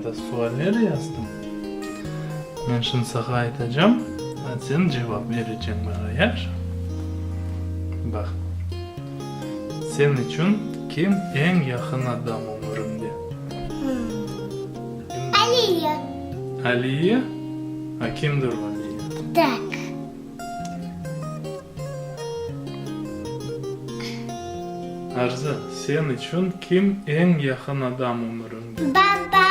mında sualler yazdım. Men şimdi saña aytacam, a sen cevap bereceñ maña, yahşı? Baq, sen içün kim eñ yaqın adam ömüriñde? Aliye. Aliye? A kimdir o Aliye? Tak. Arzı, sen içün kim eñ yaqın adam ömüriñde? Baba,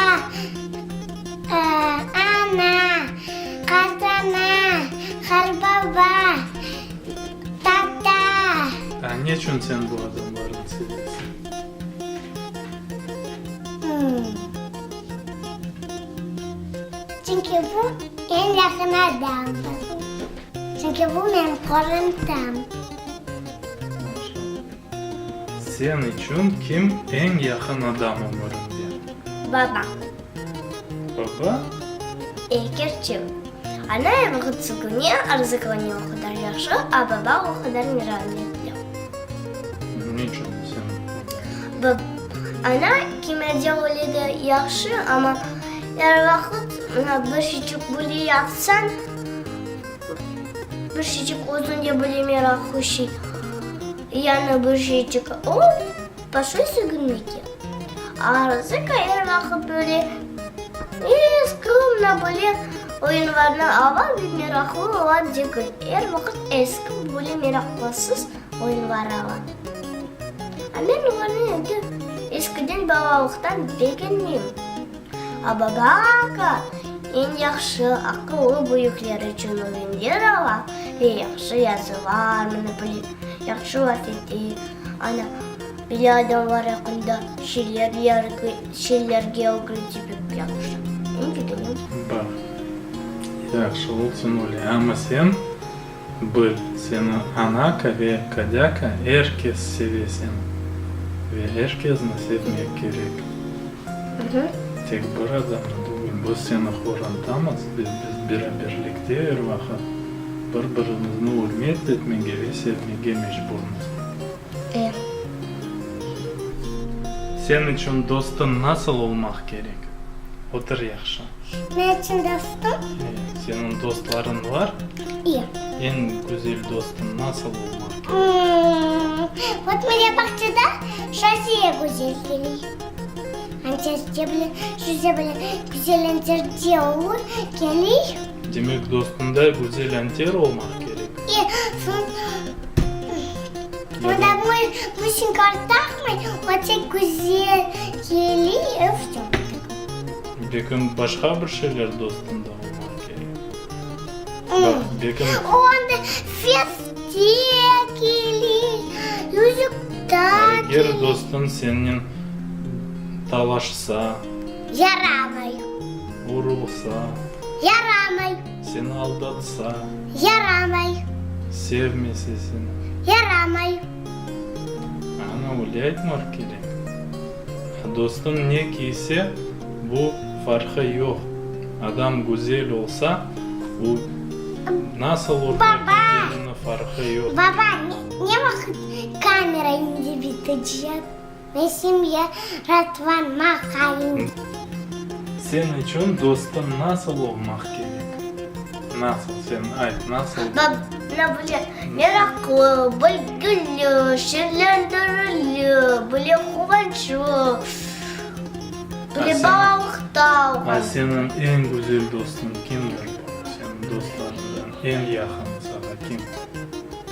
ana, qartana, qarbaba, tata. A neçün sen bu adamlarnı sevesiñ? Çünki bu eñ yaqın adamdır. Çünki bu menim qorantam. Sen içün kim eñ yaqın adam ömüriñde? Babam. Baba? E, kerçek. Ana er vaqıt süküne, arzıqlane o qadar yahşı, a baba o qadar merametli. Niçün sen? Bab, ana kimerde öyle de yahşı, amma er vaqıt mına bir şeyçik böyle yapsañ, Bir şeycik özünde bile meraqlı şey, yani bir şeycik o, başlay sögünmege. Arzıka er vaqıt böyle eski, mına böyle oyunlarnı ala ve meraqlı ola degil. Er vaqıt eski, böyle meraqlısız oyunlar ala. A men olarnı endi eskiden balalıqtan begenmeyim. A baba aka eñ yahşı, aqıllı büyükler içün oyunlar ala ve yahşı yazılar, mına böyle yahşı laf ete, ana, bile adamlar aqqında şeyler şeylerge ögrete pek yahşı. Men begenem. Baq, yahşı olsun öyle, amma sen Bil, seni anaka ve kadâka er kes seve seni. Ve er kezni sevmek kerek. Tek bir adamnı degil. Biz seni qorantamız ve biz beraberlikte er vaqıt bir-birimizni ürmet etmege ve sevmege mecburmız. E. Sen içün dostun nasıl olmaq kerek? Otur yahşı. Ne içün dostum? E, seniñ dostlarıñ bar? E. Eñ güzel dostun nasıl olmaq kerek? Vot mına bağçada Şaziye güzel keley. Anterce bile, Şuze bile güzel anterce olur, keley. Demek, dostunda güzel anter olmaq kerek? E, soñ onda businkalar taqmay, o tek güzel keley, e vse. Bekim başqa bir şeyler dostunda olmaq kerek. Baq, bekim. Onda feste keley, yüzükta keley. Eger dostun sennen talaşsa. Yaramay. Urulsa. Yaramay. Seni aldatsa. Yaramay. Sevmese seni. Yaramay. Ana, öyle aytmaq kerek. Dostum ne kiyse, bu farqı yoq. Adam güzel olsa, o nasıl urba kiygenini farqı yoq. Baba, ne vaqıt kamera indi bitecek? Ve semya ratvanmağa indi. Sen içün dostun nasıl olmaq kerek? Nasıl, sen ayt, nasıl? Baba, böyle meraqlı, bilgili, şeñlendirili, böyle quvançlı, böyle balalıqta olğan. A seniñ eñ güzel dostuñ kimdir? Seniñ dostlarıñdan eñ yaqın saña kim?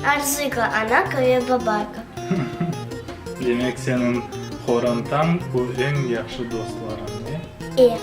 Arzıka, anaka ve babaka. Demek, seniñ qorantañ bu eñ yahşı dostlarıñ, e? E.